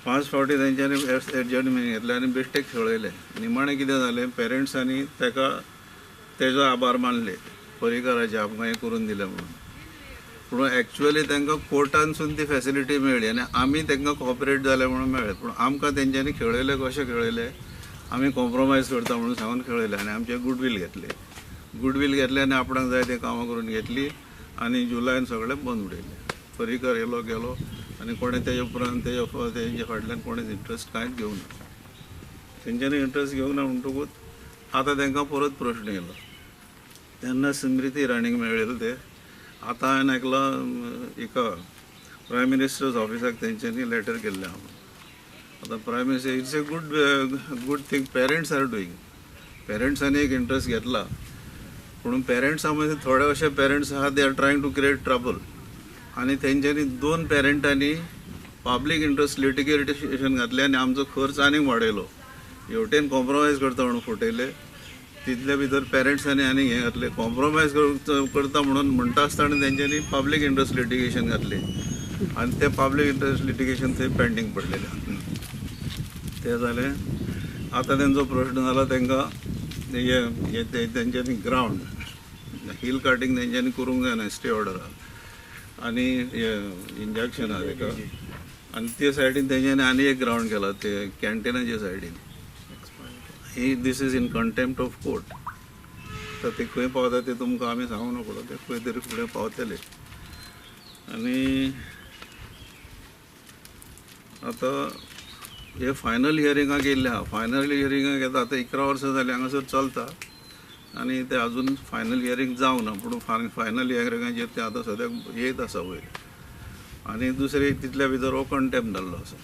5 फावटी तेंच्यांनी एडजर्नमेंट घेतलें आनी बेश्टे खेळयले. निमाणें कितें जालें, पेरंट्सांनी ताका तेजो आभार मानले पर्रीकाराचे, आमकां हें करून दिलें म्हणून. पूण एक्चुअली तांकां कोर्टानसून ती फेसिलिटी मेळ्ळी आनी आमी तांकां कॉपरेट जाले म्हणून मेळ्ळें. पूण आमकां तेंच्यांनी खेळयले. कशें खेळयले, आमी कॉम्प्रोमायज करता म्हणून सांगून खेळयले आनी आमचे गुडवील घेतले. गुडवील घेतले आनी आपणाक जाय तें कामां करून घेतली आनी जुलयान सगळें बंद उडयलें. पर्रीकार येयलो गेलो आनी कोणें तेजे उपरांत तेजे फाटल्यान कोणेंच इंट्रस्ट कांयच घेवंक ना. तेंच्यांनी इंट्रस्ट घेवंक ना म्हणटकूच आतां तांकां परत प्रश्न येयलो. तेन्ना स्मृती इराणीक मेळ्ळेले ते. आतां हांवें आयकलां एका प्रायम मिनिस्टर्स ऑफिसाक तेंच्यांनी लेटर केल्लें आहा. आतां prime minister, it's a good thing parents are doing. पेरंट्सांनी एक इंट्रस्ट घेतला, पूण पेरंट्सां मदीं थोडे अशे पेरंट्स आहा, they are trying to create trouble. आनी तेंच्यांनी 2 पेरंटांनी पब्लीक इंट्रस्ट लिटिगेशन घातलें आनी आमचो खर्च आनीक वाडयलो. हेवटेन कॉम्प्रोमायज करता म्हणून फटयले, तितले भितर पेरंट्सांनी आनीक हें घातलें. कॉम्प्रोमायज करता म्हणून म्हणटा आसतना तेंच्यांनी पब्लीक इंट्रस्ट लिटिगेशन घातलें आनी तें पब्लीक इंट्रस्ट लिटिगेशन थंय पेंडींग पडलेलें. तें जालें. आतां तेंचो प्रश्न जाला तांकां हे तेंच्यांनी ग्रावंड हिल कार्टींग तेंच्यांनी करूंक जायना, स्टे ऑर्डर आहा आनी इंजक्शन आहा तेका. आनी ते सायडीन तेंच्यांनी आनी एक ग्रावंड केला ते कॅन्टिनाच्या सायडीन. ही this is in contempt of court. तर ते खंय पावता ते तुमकां आमी सांगू नकळो, ते खंय तरी फुडें पावतले. आनी आतां हे फायनल हियरिंगाक येयल्ले आहा. फायनल हियरिंगाक येता आतां 11 वर्सां जालीं हांगासर चलता आनी ते अजून फायनल हियरींग जावंक ना. पूण फायनल हियरिंगाचेर ते आतां सद्याक येयत आसा वयर. आनी दुसरें तितल्या भितर हो कंटेम्प्ट जाल्लो आसा.